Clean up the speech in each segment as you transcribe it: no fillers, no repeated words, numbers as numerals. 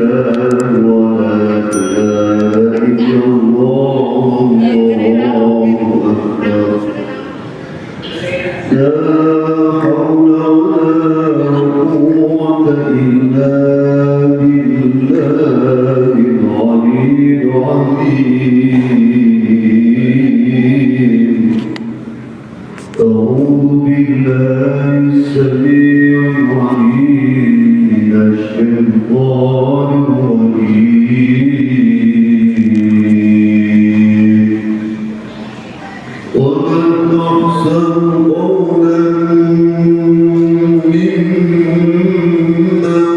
لله ولا إله إلا الله، الله أكبر، لا حول ولا قوة إلا بالله العلي العظيم. أعوذ بالله السميع العليم من الشيطان الرجيم. ومن أحسن قولا ممن دعا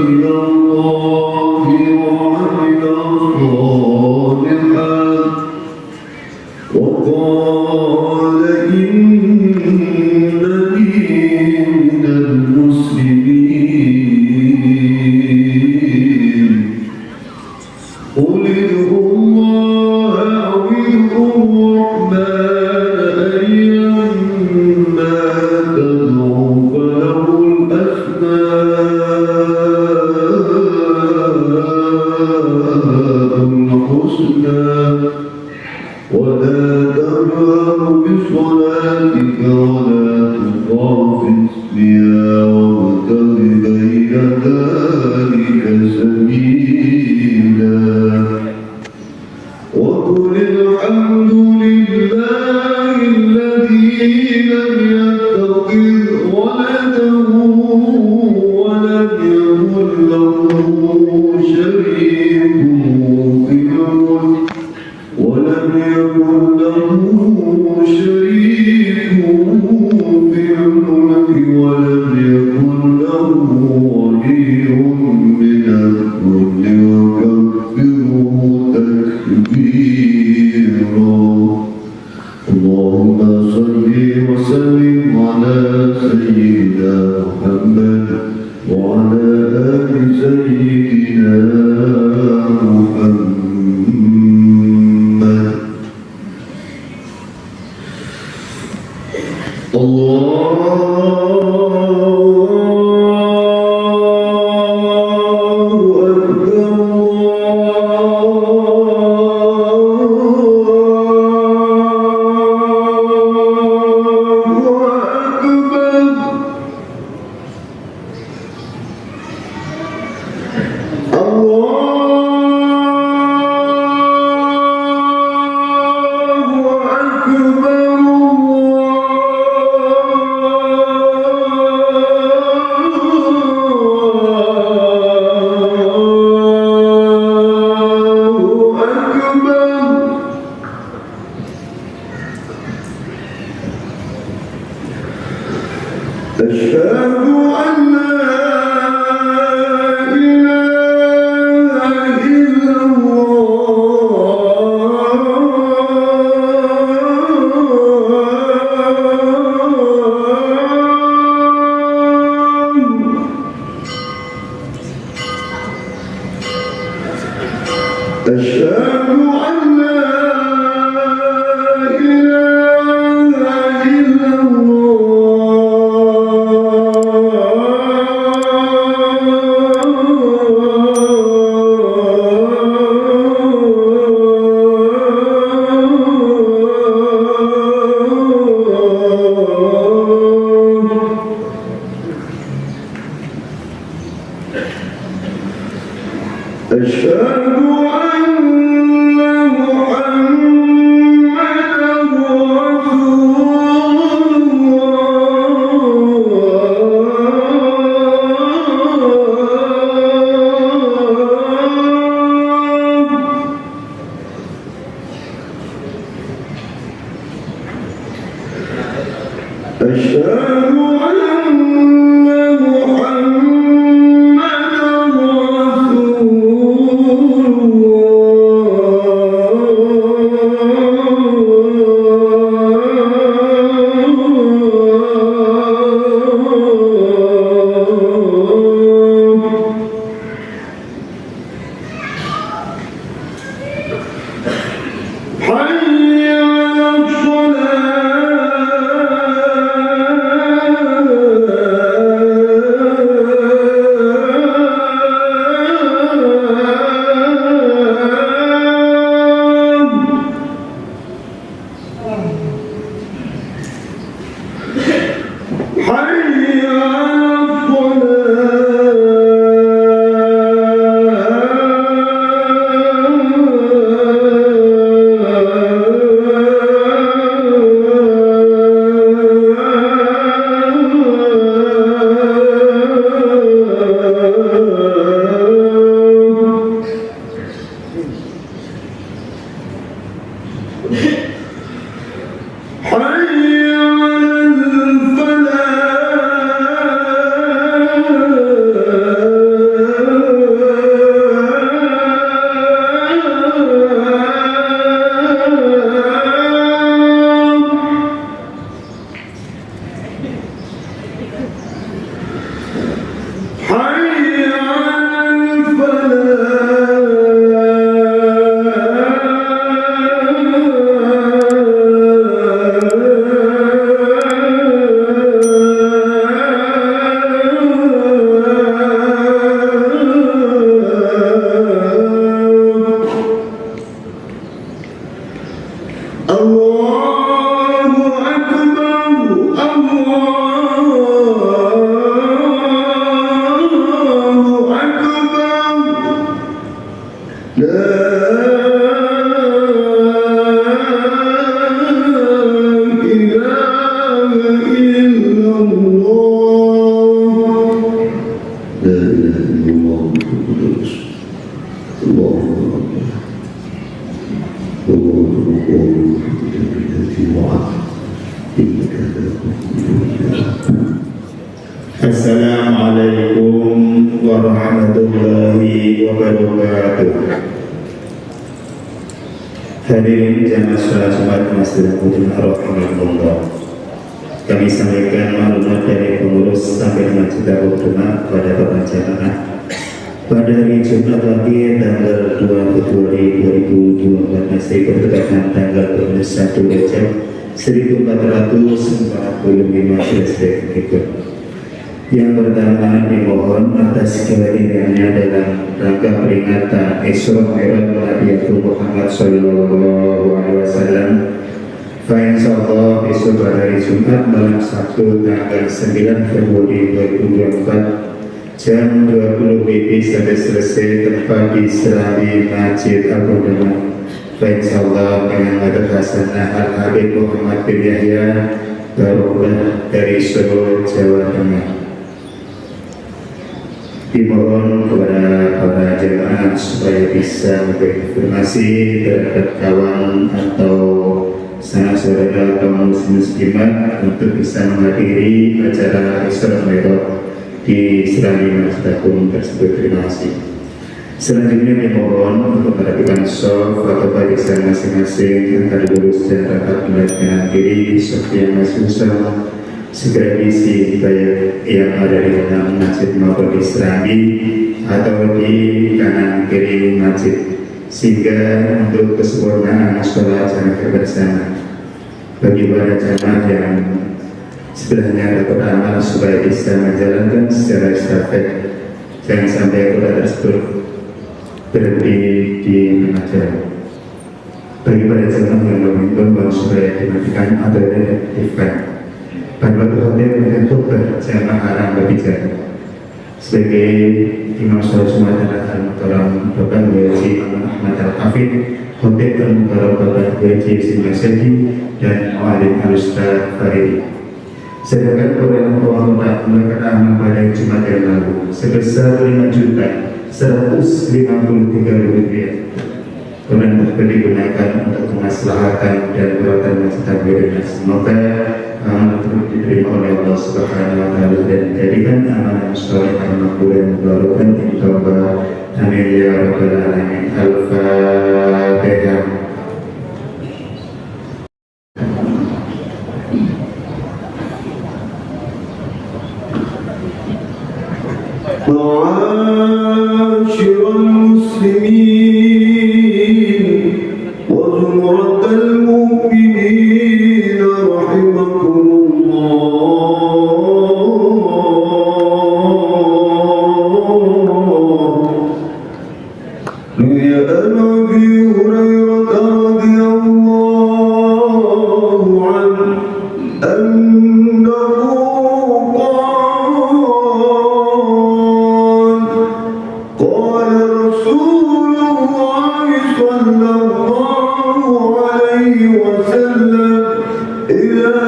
إلى الله وعمل صالحا وقال إنني من المسلمين. قل ادعوا الله أو ادعوا الرحمن، أيا ما تدعوا فله الأسماء الحسنى. ولا تجهر بصلاتك ولا تخافت بها وابتغ بين ذلك سبيلا. وقل الحمد لله الذي لم يتخذ ولدا ولم يكن له شريك في الملك ولم يكن له شريك في الملك ولم يكن له ولي من الذل، وكبره تكبيرا. اللهم صل وسلم على سيدنا محمد وعلى آل سيدنا محمد. الله أكبر، الله أكبر. الله أكبر. الله أكبر. أشهد أن لا إله إلا الله. أشهد أن لا إله إلا الله. أشهد أن محمدا رسول الله. أشهد أن محمدا رسول warahmatullahi wabarakatuh. Hadirin jamaah sholat Jumat Masjid Agung rahimakumullah. Kami sampaikan maklumat dari pengurus sampai dengan Masjid Agung Demak kepada Bapak jamaah. Pada hari Jumat lagi tanggal 2 Februari 2024 masih bertepatan tanggal 21 Rajab 1445 Hijriah berikut. Yang pertama, dimohon atas kehadirannya dalam rangka peringatan Isra Mi'raj Nabi Muhammad Sallallahu Alaihi Wasallam. Fa Allah, besok pada hari Jumat malam Sabtu tanggal 9 Februari 2024 jam 20 WIB sampai selesai, tempat di Serambi Masjid Agung Demak. Fa Allah, dengan Madad Hasanah Al Habib Muhammad bin Yahya Barokah dari Solo, Jawa Tengah. Dimohon kepada para jemaah supaya bisa memberi informasi terhadap kawan atau sanak saudara atau muslim muslimat untuk bisa menghadiri acara Isra Mi'raj di Serambi Masjid Agung tersebut. Terima kasih. Selanjutnya, dimohon untuk merapikan shaf atau barisan masing-masing agar lurus dan rapat melihat kanan kiri. Shaf yang masih kosong segera diisi, baik yang ada di dalam masjid maupun di serambi atau di kanan kiri masjid, sehingga untuk kesempurnaan sholat jamaah bersama. Bagi para jamaah yang sebelahnya ada kotak amal, supaya bisa menjalankan secara estafet, jangan sampai kotak tersebut berhenti di tengah jalan. Bagi para jamaah yang belum, supaya dimatikan atau diaktifkan. Pada waktu khotib dengan khutbah, jamaah haram berbicara. Sebagai imam sholat Jumat adalah Al-Mukarram Bapak Haji Ahmad Al-Hafid, khotib Al-Mukarram Bapak Haji Simasadi, dan Mu'alim Al-Ustaz Faridi. Sedangkan perolehan uang kotak melakukan amal pada Jumat yang lalu sebesar 5 juta 153 ribu rupiah. Kemudian tersebut digunakan untuk kemaslahatan dan perawatan Masjid Agung. Semoga amal tersebut diterima oleh Allah Subhanahu wa Taala dan dijadikan amalan soleh yang makbul dan mubarakah insyaallah. Amin ya rabbal alamin. Al-Fatihah. معاشر المسلمين وزمرة المؤمنين رحمكم الله. روي عن أبي هريرة رضي الله عنه أنه قال: قال رسول الله صلى الله عليه وسلم: إذا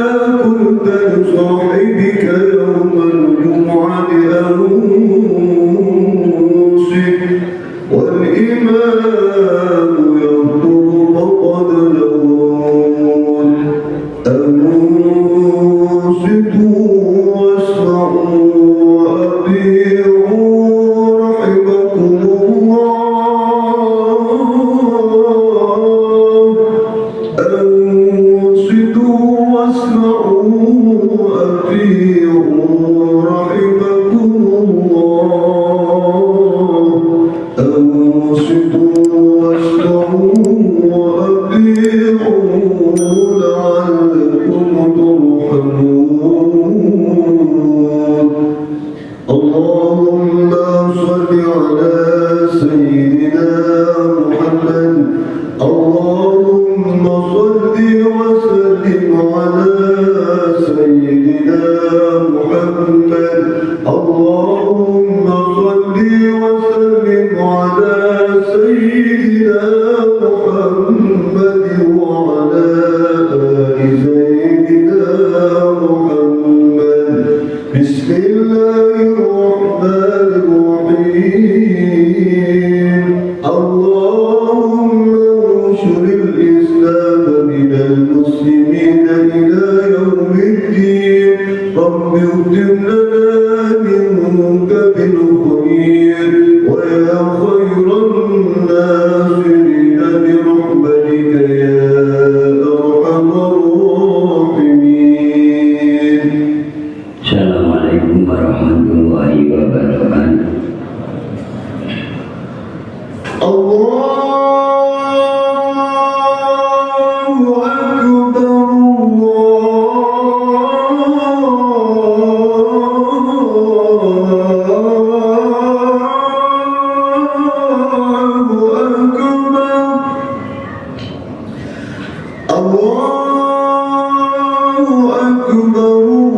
قلت لصاحبك يوم الجمعة أنصت والإمام يخطب فقد لغوت. أنصتوا واسمعوا وأطيعوا رحمكم الله. أنصتوا واسمعوا وأطيعوا رحمكم الله. أنصتوا واسمعوا وأطيعوا لعلكم ترحمون. اللهم صل على سيدنا محمد. اللهم صل وسلم على سيدنا محمد. اللهم صل وسلم على سيدنا محمد وعلى آل سيدنا محمد. بسم الله الرحمن الرحيم. اللهم انشر الإسلام من المسلمين إلى يوم الدين. رب اختم لنا منك بالخير. Warahmatullahi wabarakatuh. Allahu akbar, Allahu akbar, Allahu akbar, Allahu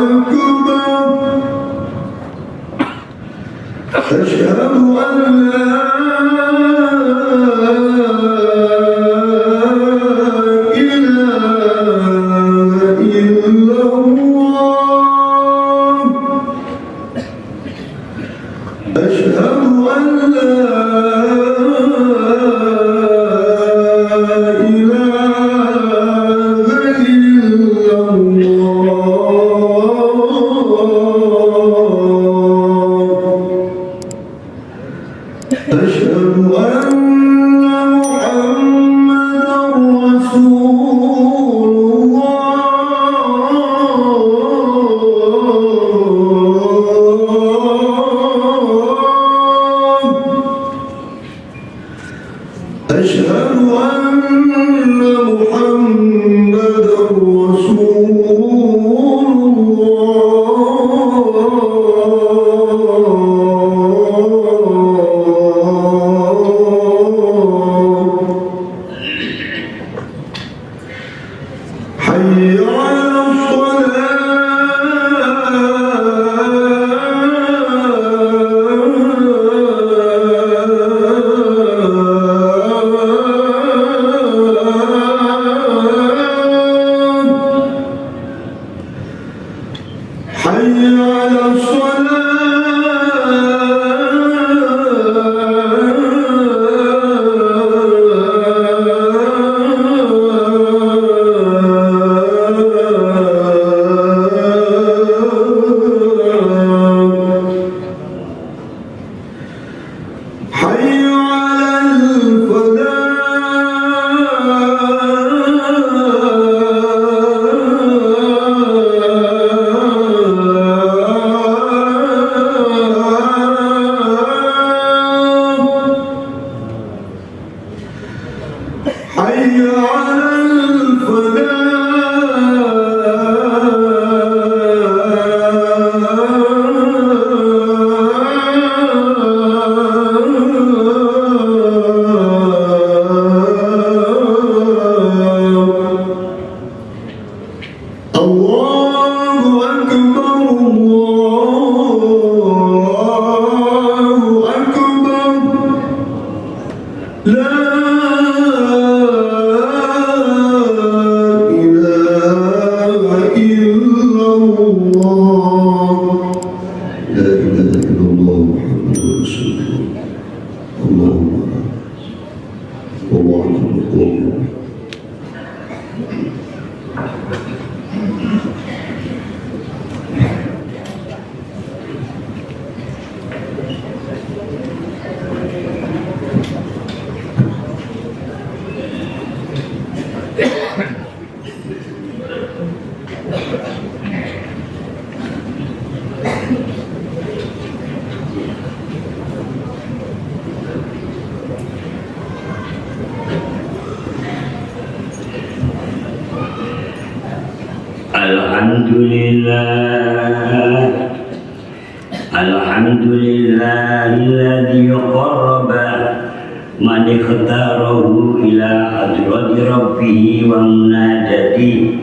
akbar. أشهد أن لا إله إلا الله، أشهد أن لا إله إلا الله، أشهد أن محمدا رسول الله، أشهد أن محمدا رسول الله. حي على الصلاة، حي على الصلاة، حي على الفلاح، حي على الفلاح. الله أكبر، الله أكبر، لا إله إلا الله، لا إله إلا الله محمد رسول الله. اللهم الله أكبر. Alhamdulillah, Alhamdulillahilladzi qarraba man ikhtarahu ila hadrati rabbih wa munajati,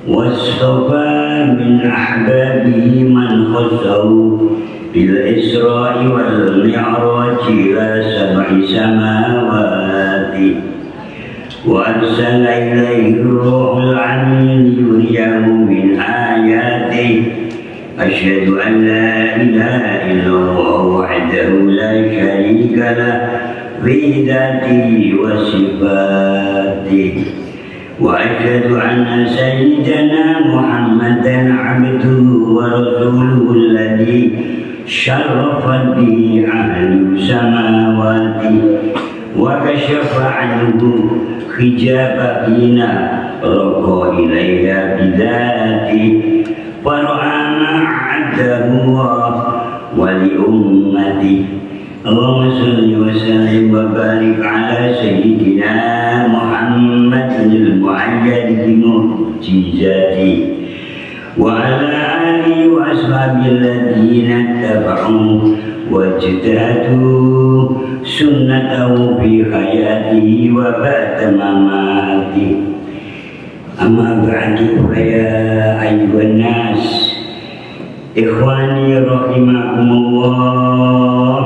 wastafa min ahbabihi man khassahu bil isra'i wal mi'raj ila sab'i samawati, wa arsala ilaihi ruhul amin liyuriyahu min ayatihi. Asyhadu an la ilaha illallah wahdahu la syarika lah fi dzatihi wa sifatihi, wa asyhadu anna sayyidana Muhammadan abduhu wa rasuluhu alladhi شرفت به أهل السماوات وكشف عنه حجاب حين رقى إليها بذاته فرأى ما أعده الله ولأمته. اللهم صل وسلم وبارك على سيدنا محمد المؤيد بمعجزاته وعلى آله وأصحابه الذين اتبعوا واجتهدوا سنته في حياته وبعد مماته. أما بعد، فيا أيها الناس، إخواني رحمكم الله،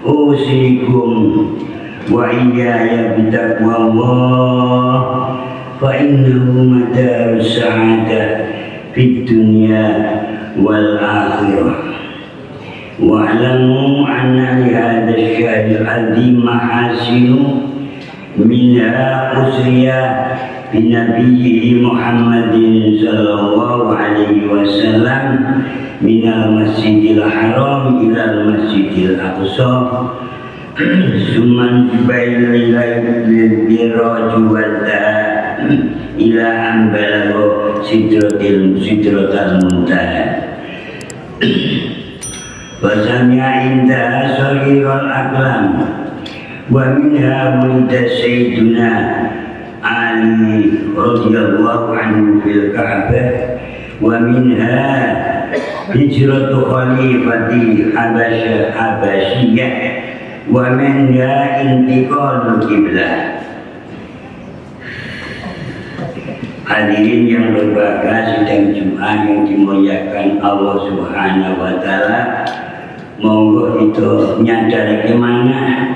أوصيكم وإياي بتقوى الله، فإنه مدار السعادة في الدنيا والآخرة. واعلموا أن لهذا الشهر العظيم محاسن، منها أسري بنبيه محمد صلى الله عليه وسلم من المسجد الحرام إلى المسجد الأقصى، ثم بين البراج إلى أن بلغ سدرة المنتهى وسمع عندها صرير الأقلام. ومنها ولد سيدنا علي رضي الله عنه في الكعبة، ومنها هجرة خليفة حبشة حبشية، ومنها انتقال القبلة. Hadirin yang berbahagia, sidang Jumat yang dimuliakan Allah Subhanahu wa taala. Monggo itu nyadar gimana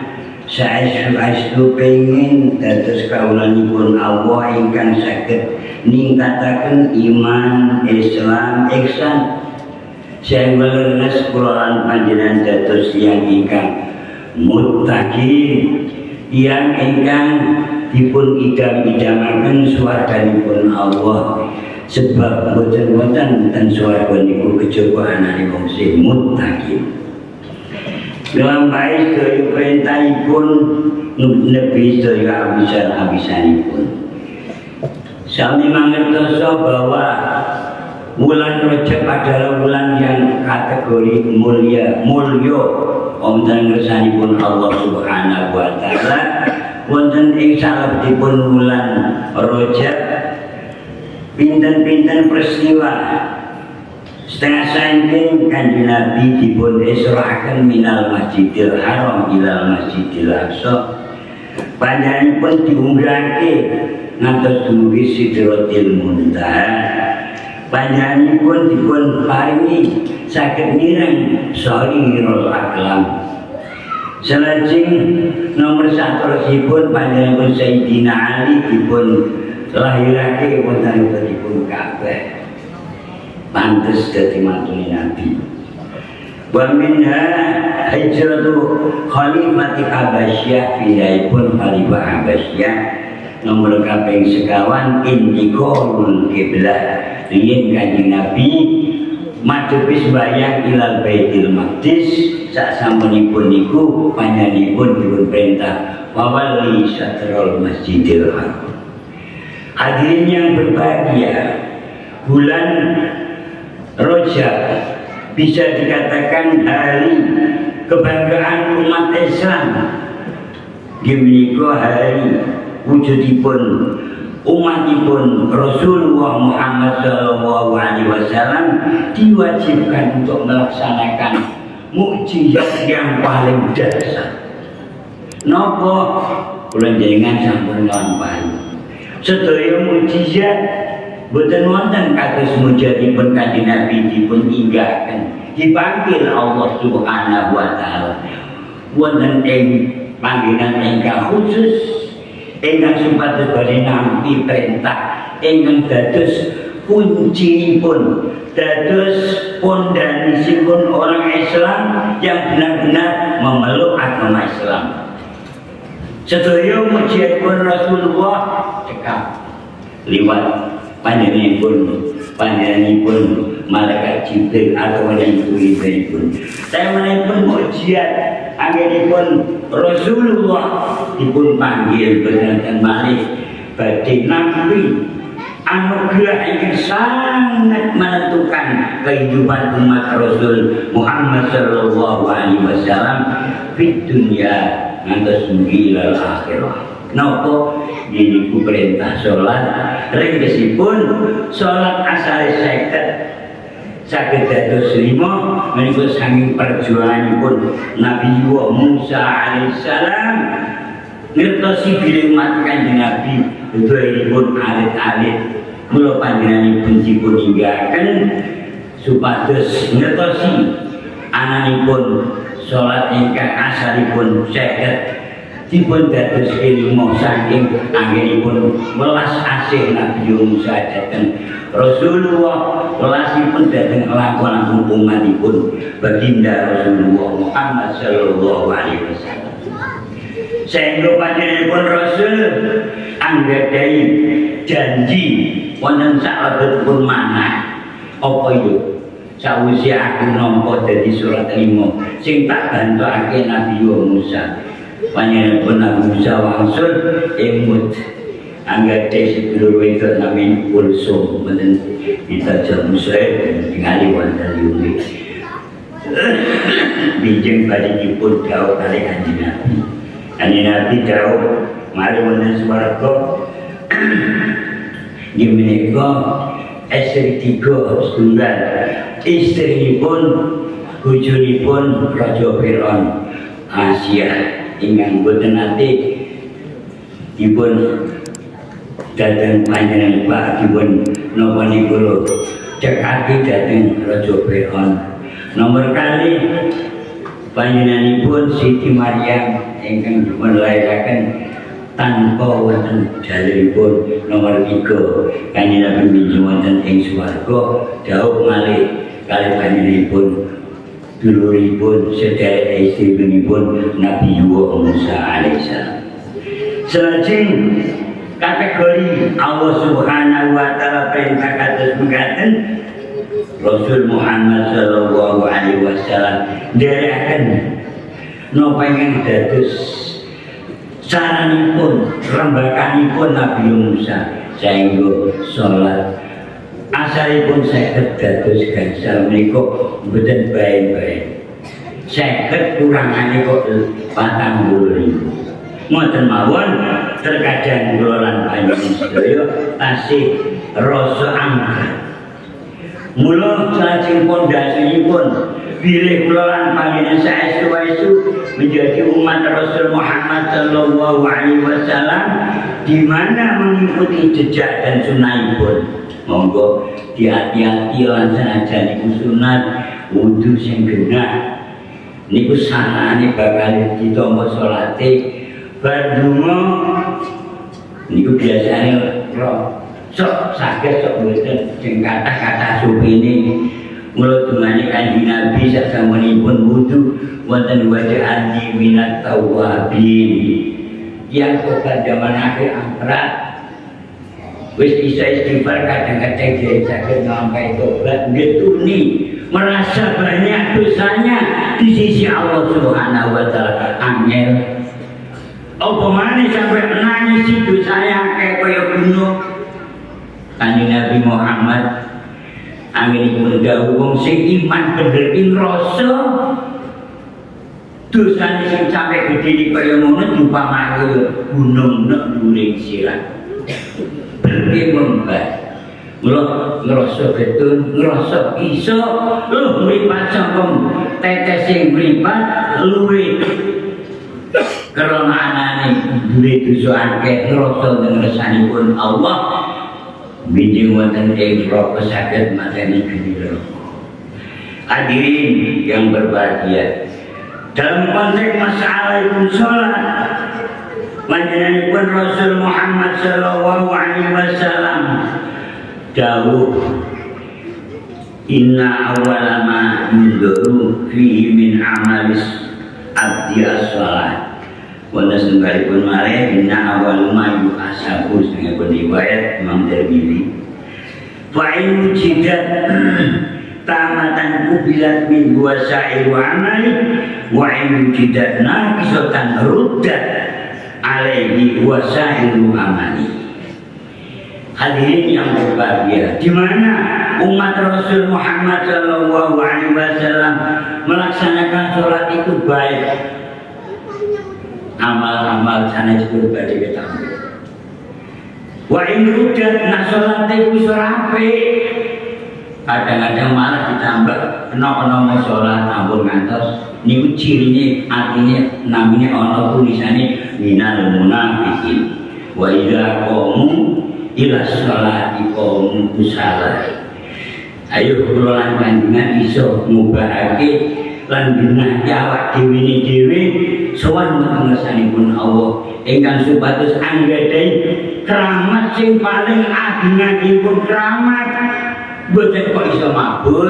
saestu-estu pengen dados kawulanipun Allah ingkang saged ningkataken iman, Islam, ihsan. Saya leres kula lan panjenengan dados tiyang ingkang muttaqin, yang ingkang dipun idam-idamaken swarganipun Allah, sebab boten wonten ten swarga niku kejaba anane wong sing muttaqin. Nglampahi sedaya perintahipun, nebi sedaya abisan-abisanipun. Sami mangertosa bahwa bulan Rajab adalah bulan yang kategori mulia, mulya wonten ngersanipun Allah Subhanahu wa taala. Wonten ing salebetipun bulan Rajab pinten-pinten peristiwa. Setengah saking Kanjeng Nabi dipun isra'aken minal Masjidil Haram ilal Masjidil Aqsa. Panjenenganipun diunggahke ngantos dumugi Sidratil Muntaha. Panjenenganipun dipun paringi saged mireng sarirul aqlam. Salajeng nomor saterusipun panjenenganipun Sayyidina Ali dipun lahirake wonten dipun Ka'bah. Pantes dadi mantune Nabi. Wa minha hijratu khalifati Habasyah, pindahipun khalifah Habasyah. Nomor kaping sekawan, intiqalul kiblah. Riyin Kanjeng Nabi madhepi sembahyang ilal Baitul Maqdis, sak sampunipun niku panjenenganipun dipun perintah fawalli syatrul Masjidil Haram. Hadirin yang berbahagia, bulan Rajab bisa dikatakan hari kebanggaan umat Islam. Menika hari wujudipun umatipun Rasulullah Muhammad Shallallahu Alaihi Wasallam diwajibkan untuk melaksanakan mukjizat yang paling dasar. Nopo? Kula jenengan sampun nglampahi. Sedaya mukjizat boten wonten kados mukjizatipun Kanjeng Nabi dipun inggahaken, dipanggil Allah Subhanahu wa taala. Wonten ing panggenan ingkang khusus ingkang supados badhe nampi perintah ingkang dados kuncinipun, dados pondasipun orang Islam yang benar-benar memeluk agama Islam. Sedaya mukjizatipun Rasulullah cekap liwat panjenenganipun Malaikat Jibril atau wonten pun. Saya pun mukjizat anggenipun Rasulullah dipun panggil boten malih badhe nampi anugerah ingkang sangat menentukan kehidupan umat Rasul Muhammad sallallahu alaihi wasallam di dunia ngantos mugi akhirah. Napa niku perintah salat? Ringkesipun, salat asale 50 saged dados 5 menika saking perjuanganipun Nabi Musa alaihissalam, ngertosi bilih umat Kanjeng Nabi pun alit-alit. Mula panjenenganipun dipun ninggaken supados ngertosi ananipun salat ingkang asalipun 50 dipun dados 5 saking anggenipun welas asih Nabi Musa dhateng Rasulullah, welasipun dhateng langkung-langkung umatipun baginda Rasulullah Muhammad sallallahu alaihi wasallam, sehingga panjenenganipun Rasul anggadhahi janji wonten saklebetipun manah. Apa yo? Sawise aku nampa dadi salat 5 sing tak bantokake Nabi Musa, panjenenganipun Nabi Musa wangsul emut anggadhahi sedulur wedok namine Kulsum. Wonten kita Musa tingali wonten yumi bijeng badhe dipun dawuh kalih Kanjeng Nabi. Kanjeng Nabi dawuh mari wonten swarga nggih menika istri tiga setunggal, istrinipun bojonipun Raja Fir'aun Asia ingkang boten nate dipun dhateng panjenengan Pak dipun napa niku lho cekaki dhateng Raja Fir'aun. Nomor kalih, panjenenganipun Siti Maryam ingkang dipun lahiraken tanpa wonten jaluripun. Nomor 3, Kanjeng Nabi minjing wonten ing swarga dawuh malih kalih panjenenganipun duluripun sedherek istrinipun Nabi Musa alaihissalam. Salajeng kategori Allah Subhanahu wa taala perintah kados mekaten, Rasul Muhammad sallallahu alaihi wasallam nderekaken napa ingkang dados saranipun, rembakanipun Nabi Musa, sehingga salat asalipun 50 dados gangsal menika mboten bae-bae. 50 kurangane kok 45. Ngoten mawon, terkadang kula lan panjenengan sedaya tasih rasa angkat. Mula salajeng pondasipun bilih kula lan panjenengan saestu-estu menjadi umat Rasul Muhammad sallallahu alaihi wasallam, di mana mengikuti jejak dan sunnahipun. Monggo dihati-hati lan senajan niku sunat wudu sing genah niku sarane bakal ditampa salate. Bar donga niku biasane roh sok saged sok mboten, sing kathah-kathah supine. Mula dungane Kanjeng Nabi sasampunipun wudu wonten waj'alni minat tawwabin. Yang tobat zaman akhir angkrat wis bisa istighfar, kadang-kadang dia saged nglampahi tobat ngetuni merasa banyak dosanya di sisi Allah Subhanahu wa taala angel. Apa maneh sampai nangis dosanya akeh kaya gunung. Kanjeng Nabi Muhammad anggenipun dawuh, wong sing iman bener ki ngrasa dosane sing sampe gedhe iki kaya ngono diupamake gunung nek dhuwure sirah berarti membah. Mula ngrasa getun, ngrasa iso luh mripat saka tetes sing mripat luwih krana anane duwe dosa akeh, ngrasa ngersanipun Allah binjing wonten ing neraka saged mateni geni neraka. Hadirin yang berbahagia, dalam konteks masalah itu sholat, panjenenganipun Rasul Muhammad sallallahu alaihi wasallam dawuh inna awwala ma yundaru fihi min amalis abdi as-salat. Wonten setunggalipun malih inna awwala ma yuhasabu, setunggalipun riwayat Imam Tirmidzi. Fa in wujidat Tamatan qubilat minhu wasairu amali wa in wujidat naqisatan ruddat alaihi wasairu amali. Hadirin yang berbahagia, di mana umat Rasul Muhammad Shallallahu Alaihi Wasallam melaksanakan sholat itu baik, amal-amal sana itu badhe ketemu. Wa in ruddat, nak sholat itu ora apik, kadang-kadang malah ditambah kena-kena mau sholat ampun ngantos niku cirine, artinya namanya ana tulisane minal munafikin. Wa idza qamu ila sholati qamu kusala. Ayo kula lan panjenengan iso ngubahake lan genahke awak dhewe ni dhewe sowan ngersanipun Allah ingkang supados anggadhahi keramat sing paling ageng-agengipun keramat. Boten kok iso mabur,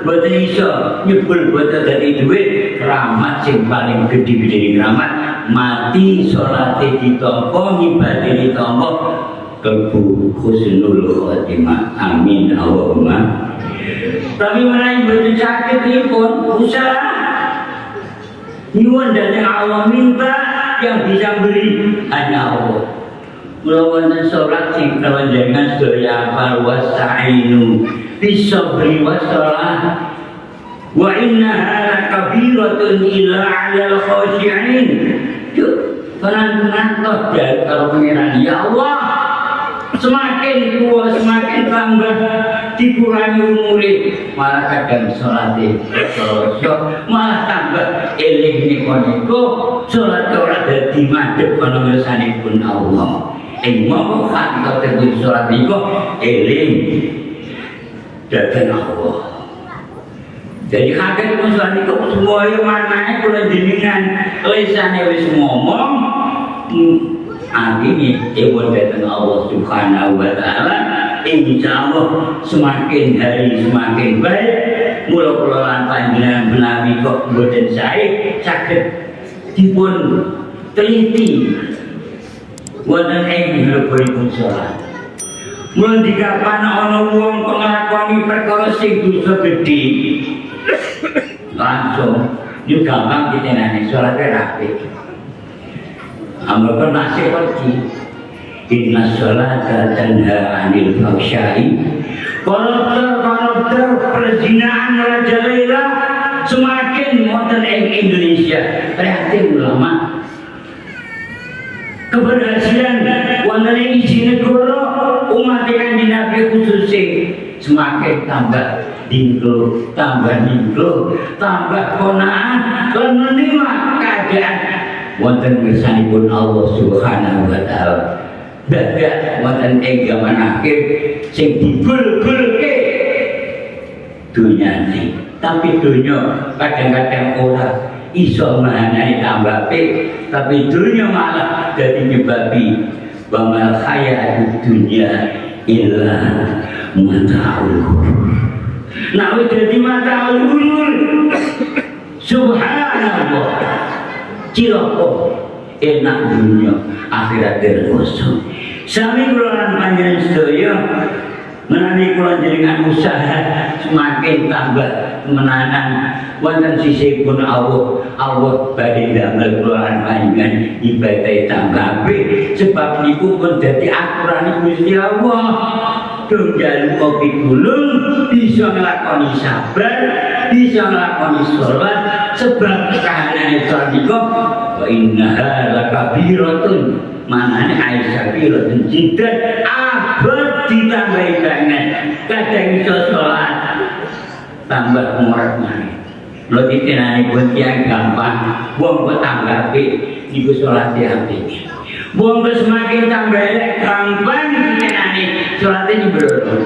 boten iso nyebul, boten dadi dhuwit. Keramat sing paling gedhe-gedhe keramat mati salate ditampa, ngibadahe ditampa, klebu husnul khotimah. Amin Allahumma. Tapi menawi boten saged pun usaha nyuwun dhateng Allah, minta, yang bisa beri hanya Allah. Mula wonten salat sing panjenengan sedaya hafal, wasta'inu bisabri wassalah wa innaha lakabiratun illa 'alal khashi'in. Yuk, tenan-tenan toh kalau Pangeran, ya Allah, semakin tua semakin tambah dikurangi umure, malah kadang salate malah tambah eling niku salat ora dadi madhep ana ngersanipun Allah. Ing mongko hakikate salat niku eling dhateng Allah. Jadi hakikat salat niku semuanya maknane kula jenengan lisane wis ngomong, artinya ewon datang Allah Subhanahu wa Ta'ala. Insya Allah semakin hari semakin baik. Mula kula lan panjenengan menawi kok mboten sae saged dipun teliti wonten ing mlebonipun salat. Mula dikapan ana wong kok nglakoni perkara sing dosa gedhe, langsung yo gampang ditenani salate rapi. Amarga nasib pergi. Inna sholata tanha anil fahsyai. Koruptor-koruptor perzinahan merajalela semakin wonten ing Indonesia. Prihatin ulama. Keberhasilan wonten ing isi negara umat Kanjeng Nabi khususnya semakin tambah dingklo, tambah ningklo, tambah qanaah lan menerima keadaan wonten ngersanipun Allah Subhanahu wa Taala. Dadak wonten ing zaman akhir sing digul-gulke dunyane. Tapi dunya kadang-kadang ora iso manani tambah apik, tapi dunya malah dadi nyebabi wa mal hayatud dunya illa mataul ghurur. Nah, wis dadi mataul ghurur. Subhanallah. Cilaka enak dunya, akhirat rekoso. Sami kula lan panjenengan sedaya menawi kula jenengan usaha semakin tambah menanan wonten sisihipun Allah, Allah badhe damel kula lan panjenengan ibadah tambah apik, sebab niku pun dadi aturane Gusti Allah. Dong njaluk pitulung bisa nglakoni sabar, bisa nglakoni salat, sebab kahanane salat niku wa innaha lakabiratun, manane aisyah jiddan, abot ditambahi banget. Kadang iso salat tambah ngorek maneh. Lho, ditenani pun tiyang gampang, wong kok tambah apik niku salate apik. Wong kok semakin tambah elek gampang ditenani salate nyembrono.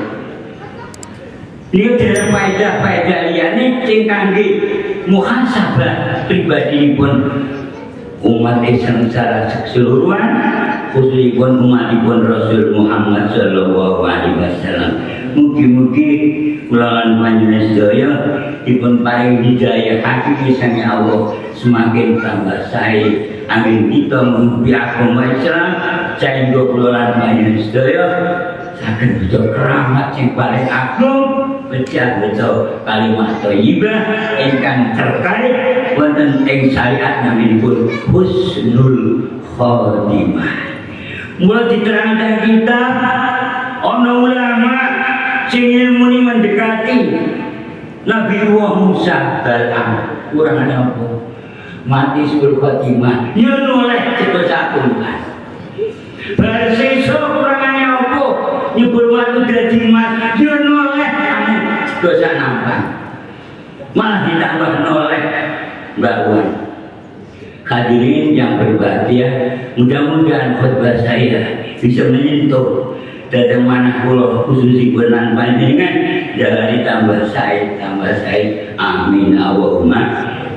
Niku dereng faedah-faedah liyane sing kangge muhasabah pribadinipun umat Islam secara keseluruhan, khususipun umatipun Rasul Muhammad Sallallahu Alaihi Wasallam. Mugi-mugi kula lan panjenengan sedaya dipun paring hidayah hakiki saking Allah, semakin tambah sae amin kita mengikuti agama Islam sehingga kula lan panjenengan sedaya saged bejo keramat sing paling agung. Beca-beca kalimat thayyibah ingkang terkait wonten ing syariat naminipun husnul khotimah. Mula diterangkan kita ana ulama sing ilmune mendekati Nabi Allah Musa Balam kurang apa mati suul khotimah ya noleh cek sakumkan. Bar sesuk kurangane apa nyebul watu dadi emas ya noleh dosa nampak malah ditambah noleh Mbak Wan. Hadirin yang berbahagia, mudah-mudahan khutbah saya bisa menyentuh datang mana kula khususipun lan panjenengan jangan ditambah sae tambah sae. Amin Allahumma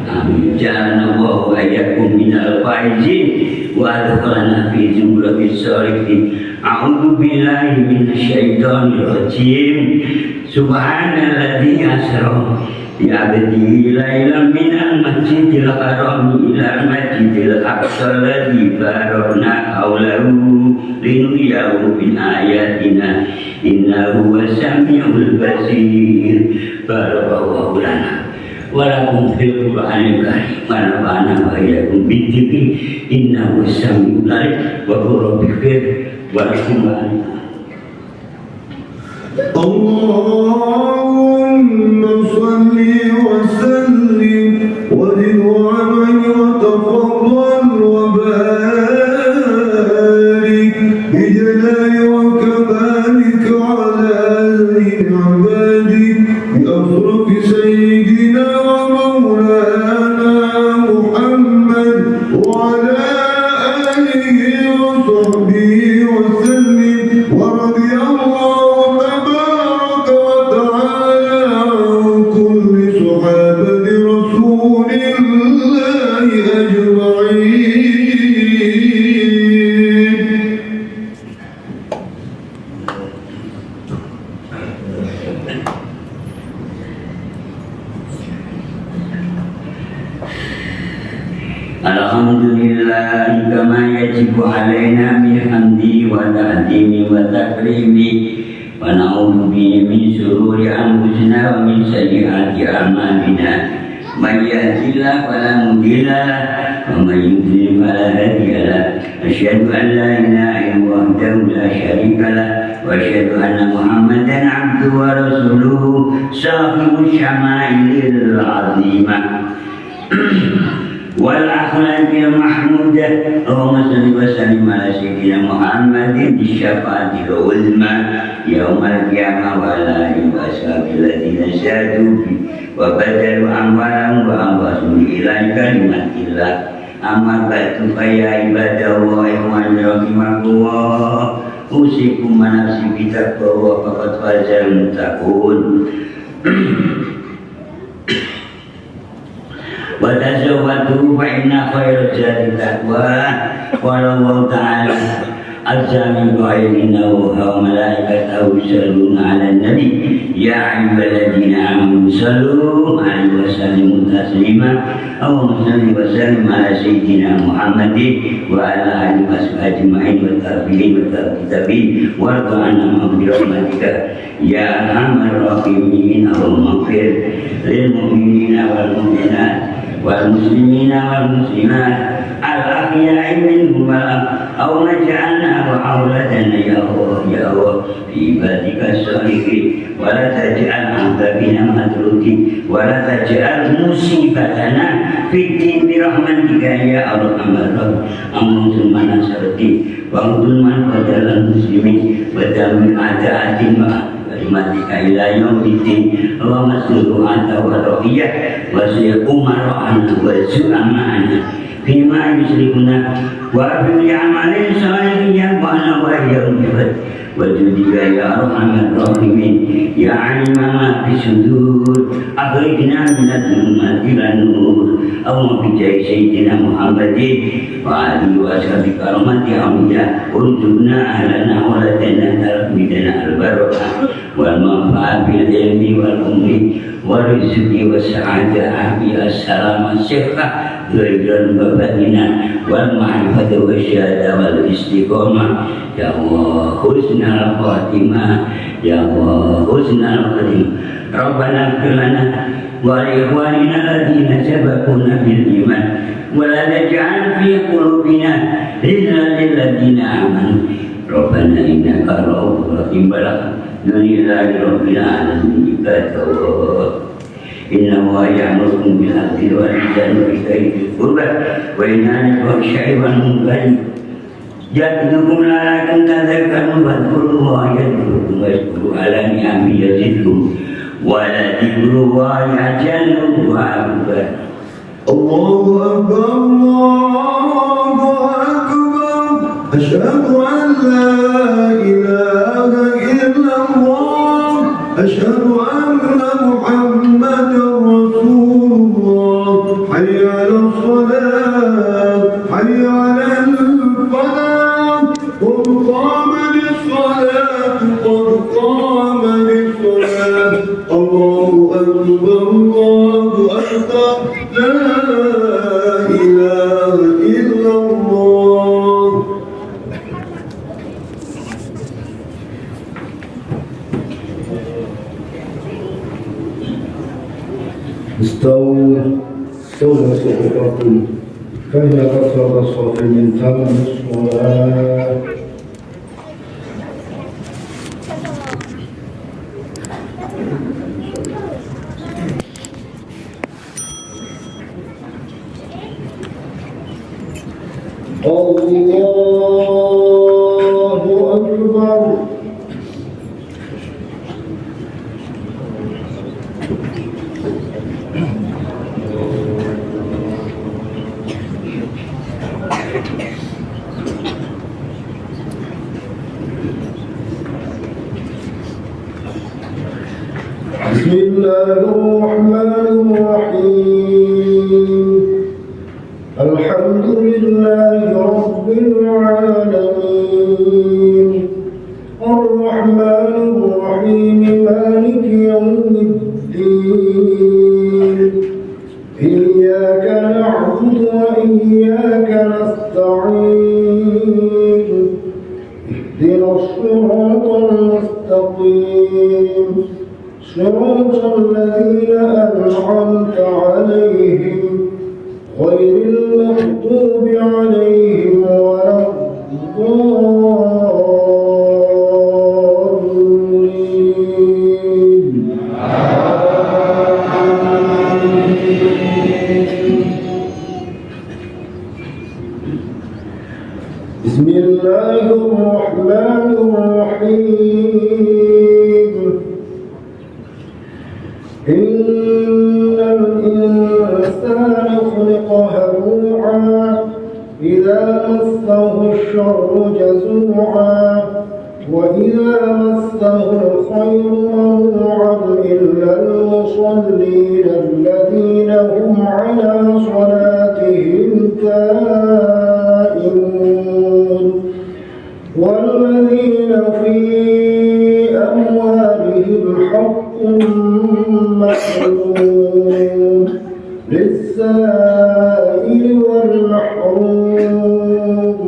amin. Ja'alallahu wa iyyakum minal faizin wa adkhalana fi zumratis sholihin. A'udzu billahi minasyaitonir rajim. Subhanalladzi asra bi 'abdihi lailan minal masjidil haram ila masjidil aqsa alladzi barakna haulahu linuriyahu min ayatina innahu huwas samiul basir. Barakallahu lana wa lakum fil qur'anil karim wa nafa'ana wa iyyakum bidzikri innahu samiul alim wa qur rabbi wa rahmatullahi. اللهم صل وسلم وزد وأنعم وتفضل وبارك بجلال وكمالك على زين عبادك بأشرف سيدنا ومولانا محمد وعلى آله وصحبه وسلم ورضي الله تبارك وتعالى عن كل صحابة رسول الله أجمعين. الحمد لله كما يجب علينا من حمده وتعظيمه وتكريمه ونعوذ به من شرور أنفسنا ومن سيئات أعمالنا من يهد الله فلا مضل له ومن يضلل فلا هادي له. أشهد أن لا إله إلا الله وحده لا شريك له وأشهد أن محمدا عبده ورسوله صاحب الشمائل العظيمة والأخلاق المحمودة. اللهم صل وسلم على سيدنا محمد بالشفاعة العظمى يوم القيامة وعلى آله وأصحابه الذين سادوا وبذلوا أموالهم وأنفسهم إلى كلمة الله. أما بعد فيا عباد الله رحمكم الله أوصيكم ونفسي بتقوى الله فقد فاز المتقون. وتزودوا فإن خير الزاد التقوى. قال الله تعالى عز من قائل إن الله وملائكته يصلون على النبي يا أيها الذين آمنوا صلوا عليه وسلموا تسليما. اللهم صل وسلم على سيدنا محمد وعلى آله وصحبه أجمعين والتابعين والتابعين وارض عنا برحمتك يا أرحم الراحمين. اللهم اغفر للمؤمنين والمؤمنات والمسلمين والمسلمات الأحياء منهم أو نجعلنا وأولادنا يا الله يا الله في عبادك الصالحين ولا تجعل عذابنا متروكين ولا تجعل مصيبتنا في الدين برحمتك يا أرحم الراحمين. اللهم من نصر الدين وانصر من قتل المسلمين ودمر أعداء الدين برحمتك إلى يوم الدين. اللهم استر رعاة والرعية وسير أمراءنا وزعماءنا فيما يسرقنا وأبن لعمل صالح ينفعنا وإياهم بفضل وجودك يا أرحم الراحمين يا عليم ما في الصدور أخرجنا من الظلمات إلى النور. اللهم بجاه سيدنا محمد وآله وأصحابه كرامة أولياء ارزقنا أهلنا ولدنا تربيتنا البركة والمنفعة بالعلم والعمر والرزق والسعادة العافية السلامة الصحة ظاهرا وباطنا والمعرفة والشهادة والاستقامة. يا الله حسن الخاتمة يا الله حسن الخاتمة. ربنا اغفر لنا ولإخواننا الذين سبقونا بالإيمان ولا تجعل في قلوبنا غلا للذين آمنوا ربنا إنك رؤوف رحيم. الحمد لله رب العالمين. إن الله يأمركم بالعدل والإحسان وإيتاء ذي القربى وينهى عن الفحشاء والمنكر يعظكم لعلكم تذكرون. فاذكروا الله يذكركم واشكروا على نعمه يزدكم ولذكر الله أجل وأكبر. الله أكبر، الله أكبر، أشهد أن لا إله إلا الله، أشهد أن محمدا رسول الله، حي على الصلاة، حي على الفلاح، قد قامت الصلاة، قد قامت الصلاة، الله أكبر، الله أكبر، لا إله إلا الله. استووا سووا صفوفكم فإن كثرة الصف من تمام الصلاة. الله أكبر. بسم الله الرحمن الرحيم. الحمد لله رب العالمين، الرحمن الرحيم، مالك يوم الدين، إياك نعبد وإياك نستعين، اهدنا الصراط المستقيم، صراط الذين أنعمت عليهم، غير المغضوب عليهم ولا الضالين. بسم الله الرحمن الرحيم. إن الإنسان خلق هلوعا، إذا مسه الشر جزوعا، وإذا مسه الخير منوعا، إلا المصلين الذين هم على صلاتهم دائمون، والذين في أموالهم حق معلوم للسائل والمحروم،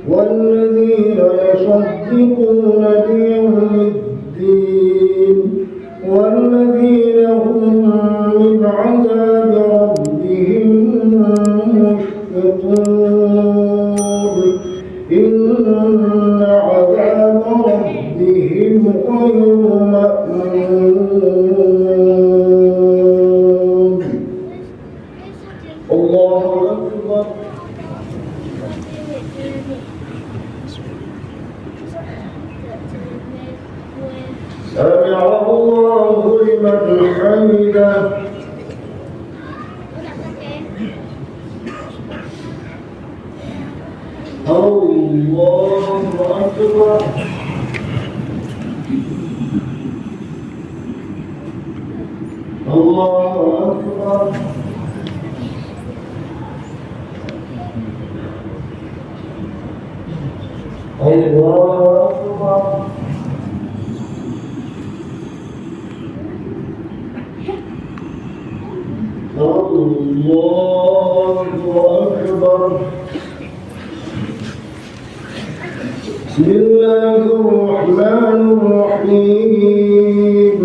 والذين يصدقون بيوم الدين، والذين هم من عذاب ربهم مشفقون، إن عذاب ربهم غير مأمون. الله أكبر. سمع الله لمن حمده. الله أكبر. الله أكبر. الله أكبر. الله أكبر. بسم الله الرحمن الرحيم.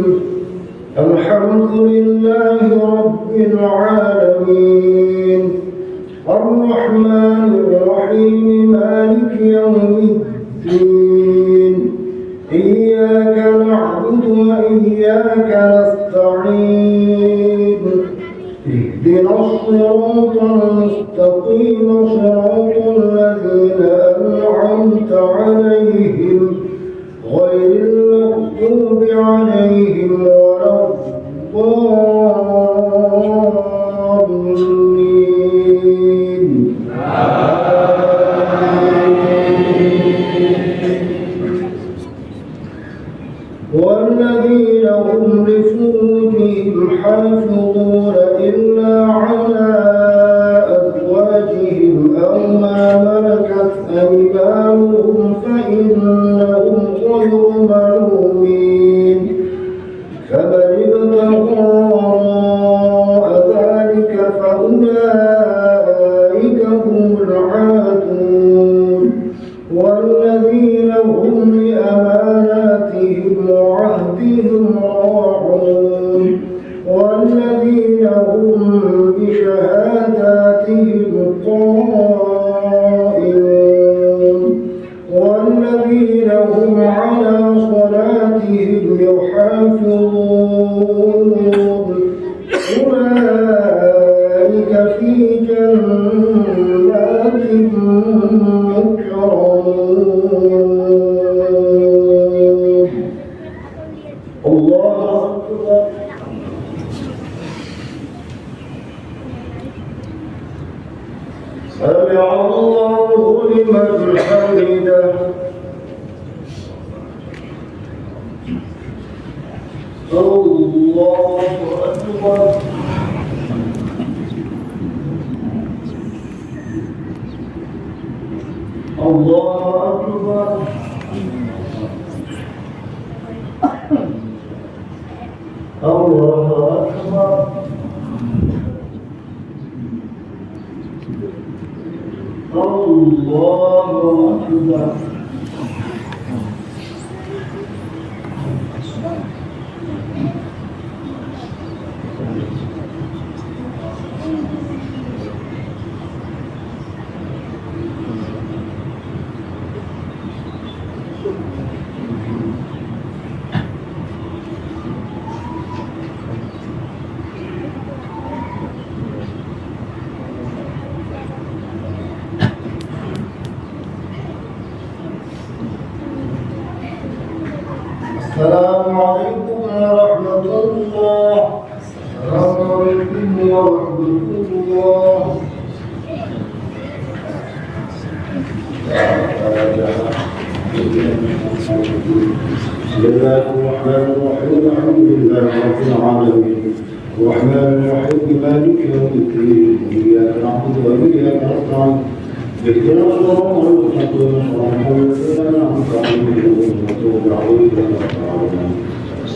الحمد الحمد لله رب العالمين الرحمن الرحيم مالك يوم الدين إياك نعبد وإياك نستعين اهدنا الصراط المستقيم صراط الذين أنعمت عليهم غير المغضوب عليهم ولا الضالين. والذين هم لفروجهم حافظون إلا على أزواجهم أو ما ملكت أيمانهم فإنهم غير ملومين فمن ابتغى وراء ذلك فأولئك هم العادون. والذين هم لأماناتهم وعهدهم راعون والذين هم بشهاداتهم قائمون والذين هم على صلاتهم يحافظون أولئك في جنات مكرمون. الله أكبر. سمع الله لمن حمده. الله أكبر. الله أكبر. الله أكبر. الله أكبر. السلام عليكم ورحمة الله. السلام عليكم ورحمة الله. بسم الله الرحمن الرحيم. الحمد لله رب العالمين الرحمن الرحيم مالك يوم الدين إياك نعبد وإياك نستعين اهدنا الصراط المستقيم صراط الذين أنعمت عليهم غير المغضوب عليهم ولا الضالين.